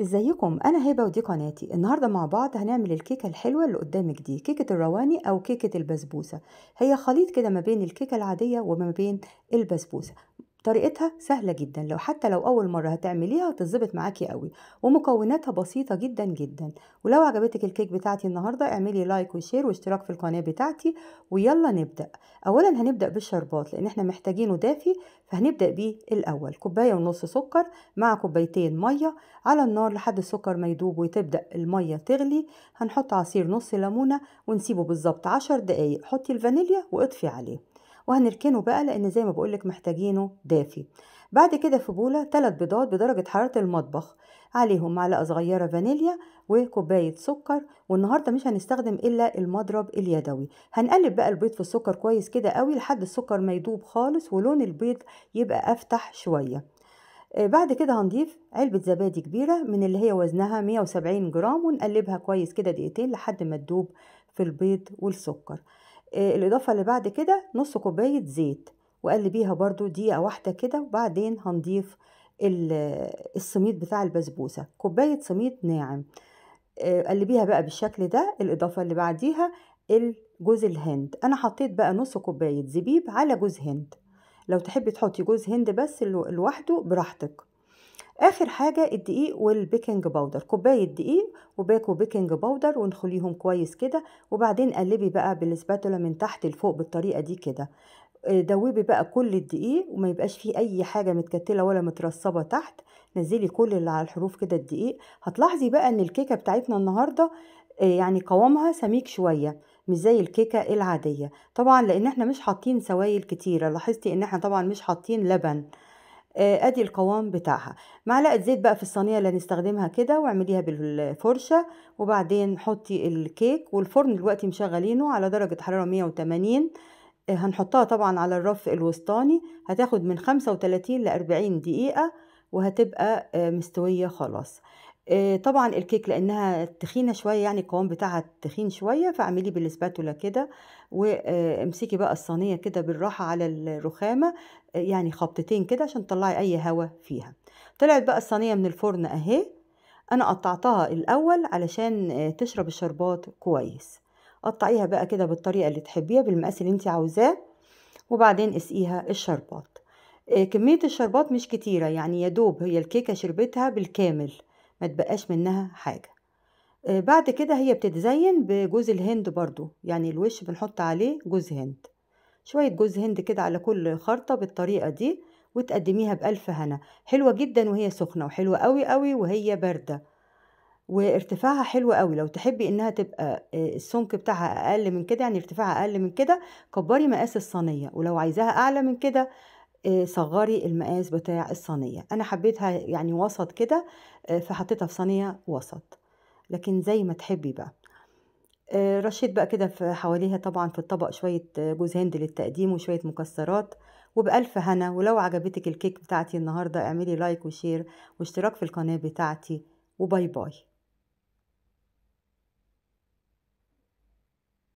ازيكم؟ انا هبه ودي قناتي. النهارده مع بعض هنعمل الكيكه الحلوة اللي قدامك دي، كيكة الرواني او كيكة البسبوسه. هي خليط كده ما بين الكيكه العادية وما بين البسبوسه. طريقتها سهلة جدا، لو حتى لو اول مرة هتعمليها هتظبط معاكي قوي، ومكوناتها بسيطة جدا جدا. ولو عجبتك الكيك بتاعتي النهارده اعملي like و share واشتراك في القناة بتاعتي، ويلا نبدا. اولا هنبدا بالشربات لان احنا محتاجينه دافي، فهنبدا بيه الاول. كوباية ونص سكر مع كوبايتين مية على النار لحد السكر ما يدوب وتبدا المية تغلي. هنحط عصير نص ليمونه ونسيبه بالظبط 10 دقايق. حطي الفانيليا واطفي عليه، وهنركنه بقى لان زي ما بقولك محتاجينه دافي. بعد كده في بوله 3 بيضات بدرجة حرارة المطبخ، عليهم معلقه صغيرة فانيليا وكوبايه سكر. والنهارده مش هنستخدم الا المضرب اليدوي. هنقلب بقى البيض في السكر كويس كده قوي لحد السكر ما يدوب خالص ولون البيض يبقى افتح شوية. بعد كده هنضيف علبة زبادي كبيرة من اللي هي وزنها 170 جرام، ونقلبها كويس كده دقيقتين لحد ما تدوب في البيض والسكر. الإضافة اللي بعد كده نص كوباية زيت، وقلبيها برضو دقيقة واحدة كده. وبعدين هنضيف السميد بتاع البسبوسة، كوباية سميد ناعم، قلبيها بقى بالشكل ده. الإضافة اللي بعديها الجوز الهند، أنا حطيت بقى نص كوباية زبيب على جوز هند، لو تحبي تحطي جوز هند بس لوحده براحتك. اخر حاجة الدقيق وال baking powder، كوباية دقيق وباكو baking powder، ونخليهم كويس كده. وبعدين قلبي بقى بال spatula من تحت لفوق بالطريقة دي كده، دوبي بقى كل الدقيق وما يبقاش فيه اي حاجة متكتله ولا مترصبه تحت. نزلي كل اللي على الحروف كده الدقيق. هتلاحظي بقى ان الكيكه بتاعتنا النهارده يعني قوامها سميك شوية، مش زي الكيكه العادية طبعا، لان احنا مش حاطين سوائل كتيرة. لاحظتي ان احنا طبعا مش حاطين لبن. ادي القوام بتاعها. معلقه زيت بقى في الصينية اللي هنستخدمها كده، واعمليها بالفرشه. وبعدين حطي الكيك، والفرن دلوقتي مشغلينه على درجه حرارة 180. هنحطها طبعا على الرف الوسطاني، هتاخد من 35 ل 40 دقيقة وهتبقى مستوية خلاص. طبعا الكيك لانها تخينة شوية، يعني القوام بتاعها تخين شوية، فاعمليه بالسباتولا كده. وامسكي بقى الصينية كده بالراحة على الرخامه، يعني خبطتين كده عشان تطلعي اي هوا فيها. طلعت بقى الصينية من الفرن اهي. انا قطعتها الاول علشان تشرب الشربات كويس. قطعيها بقى كده بالطريقة اللي تحبيها بالمقاس اللي انت عاوزاه، وبعدين اسقيها الشربات. كمية الشربات مش كتيرة، يعني يا دوب هي الكيكه شربتها بالكامل، ما تبقاش منها حاجة. بعد كده هي بتتزين بجوز الهند برضو، يعني الوش بنحط عليه جوز هند، شوية جوز هند كده على كل خرطة بالطريقة دي، وتقدميها بألف هنا. حلوة جدا وهي سخنة، وحلوة قوي قوي وهي باردة، وارتفاعها حلو قوي. لو تحبي انها تبقى السمك بتاعها اقل من كده، يعني ارتفاعها اقل من كده، كبري مقاس الصينية، ولو عايزاها اعلى من كده صغري المقاس بتاع الصينية. انا حبيتها يعني وسط كده، فحطيتها في صينية وسط، لكن زي ما تحبي بقى. رشيت بقى كده في حواليها طبعا في الطبق شوية جوز هند للتقديم وشوية مكسرات، وبألف هنا. ولو عجبتك الكيك بتاعتي النهاردة اعملي like و share واشتراك في القناة بتاعتي، و bye bye.